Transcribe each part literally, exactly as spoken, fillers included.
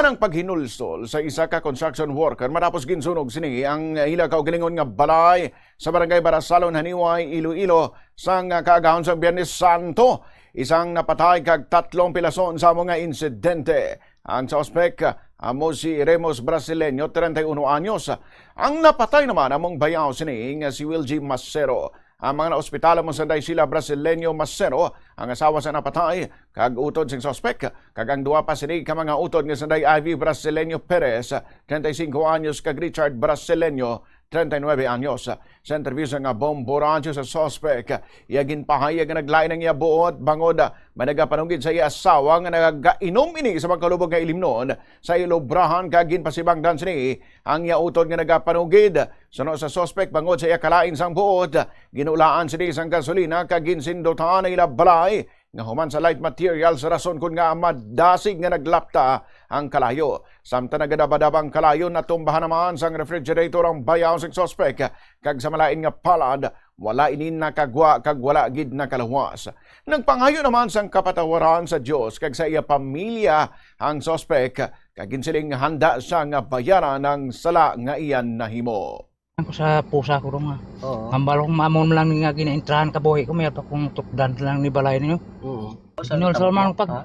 Ang paghinulsol sa isa ka construction worker matapos ginsunog sini ang ila kaugalingon nga balay sa Barangay Barasalon, Haniway, Iloilo, sang kaagahon sang Biyernes Santo. Isang napatay kag tatlong pilason sa amo nga insidente. Ang suspek amo si Remus Brasileño, treinta y uno anyos. Ang napatay naman among bayaw sini nga si Will G Masero. Ang mga naospital amo sanday sila Brasileño Masero, ang asawa sa napatay, kag utod sing suspek, kag ang duha pa sini ka mga utod nga sanday Ivy Brasileño Perez, treinta y cinco anyos, kag Richard Brasileño, treinta y nueve anyos. Sa interview sa nga Bombo Radyo sa suspek, iya ginpahayag nga naglain ang iya buot bangod may nagapanugid sa iya asawa nga nagainom ini sa magkalubog nga ilimnon sa iya lubrahan, kag ginpasibangdan sini ang iya utod nga nagapanugid. Suno sa suspek, bangod sa iya kalain sang buot, ginulaan sini sang gasolina kag ginsindutan ang ila balay nga human sa light materials, rason kon nga madasig nga naglapta ang kalayo. Samtang nagadabadaba ang kalayo, natumbahan naman sang refrigerator ang bayaw sang suspek, kag sa malain nga palad, wala ini nakagwa kag wala gid nakaluwas. Nagpangayo naman sang kapatawaran sa Dios kag sa iya pamilya ang suspek, kag ginsiling handa sa nga bayaran ang sala nga iya nahimo. Ako sa pusa ko dong, ah. Oo. Hambal ko, mamon lang nga ginaintrahan ka buhi ko, may ato kong tukdan lang ni balay niyo. Oo. Inul sa man pag Ha?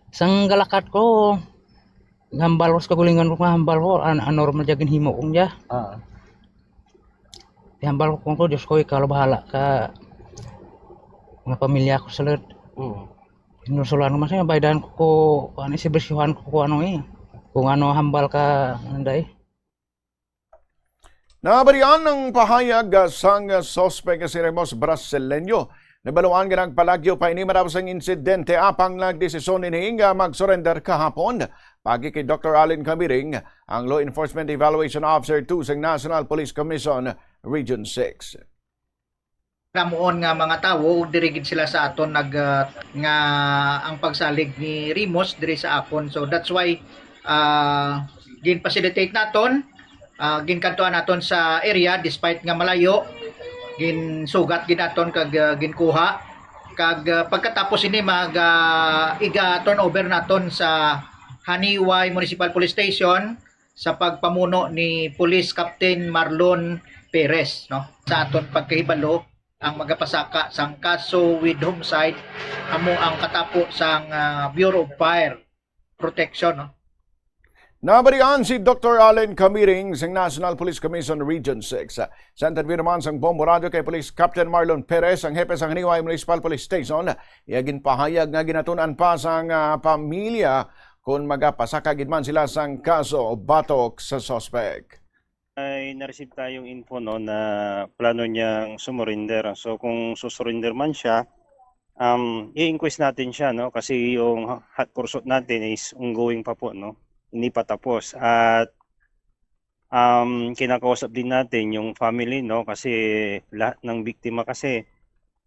sang galakat ko, hambal ko sa kagulingan ko, nga hambal ko, an anormal dya ginhimo kong dya. Ah. Hambal ko kung ko, Diyos ko, ikaw lang bahala ka, mga pamilya ko sa lit. Oo. Inusulan ko man siya, baydan ko ko, ano, si Brisyohan ko ko, ano, eh. Kung ano, hambal ka, ano, day. Nabalian ang pahayag, ah, sang suspek nga si Remus Brasileño. Nabaluan nga nagpalagyo pa ini matapos ang insidente, apang nagdesisyon ini nga mag-surrender kahapon. Pagi kay Doctor Allen Camiring, ang Law Enforcement Evaluation Officer two sa National Police Commission Region six. Namuon nga mga tawo, ug diri gid sila sa aton nag, ah, nga ang pagsalig ni Remus diri sa akon. So that's why, ah, gin-facilitate naton, ah, ginkadtuan naton sa area despite nga malayo, ginsugat gid naton kag, ah, ginkuha. Kag, ah, pagkatapos ini mag, ah, iga-turnover naton sa Haniway Municipal Police Station sa pagpamuno ni Police Captain Marlon Perez, no? Sa aton pagkahibalo, ang magapasaka sang kaso with homicide amo ang katapo sang, ah, Bureau of Fire Protection, no? Nabalian si Doctor Allen Camiring sang National Police Commission Region six. Sa interview naman sang Bombo Radyo kay Police Captain Marlon Perez, ang hepe sang Haniway Municipal Police Station, iya ginpahayag nga ginatun-an pa sang, ah, pamilya kon magapasaka gid man sila sang kaso batok sa suspek. Ay, na-receive tayong info, no, na plano niyang sumurrender. So, kung susurinder man siya, um, i-inquest natin siya, no, kasi yung hot pursuit natin is ongoing pa po, no, hindi pa tapos. At, um, kinakausap din natin yung family, no, kasi lahat ng biktima kasi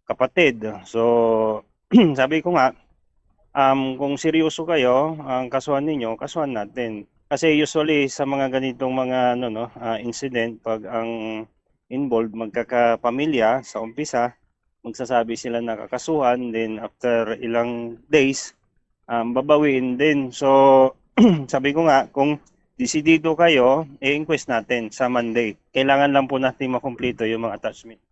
kapatid. So, sabi ko nga, um, kung seryoso kayo, ang kasuhan ninyo, kasuhan natin. Kasi usually sa mga ganitong mga, ano, no, ah, incident, pag ang involved magkakapamilya sa umpisa, magsasabi sila na kakasuhan, then after ilang days, um, babawiin din. So, sabi ko nga, kung desidido kayo, i-inquest natin sa Monday. Kailangan lang po natin makumpleto yung mga attachment.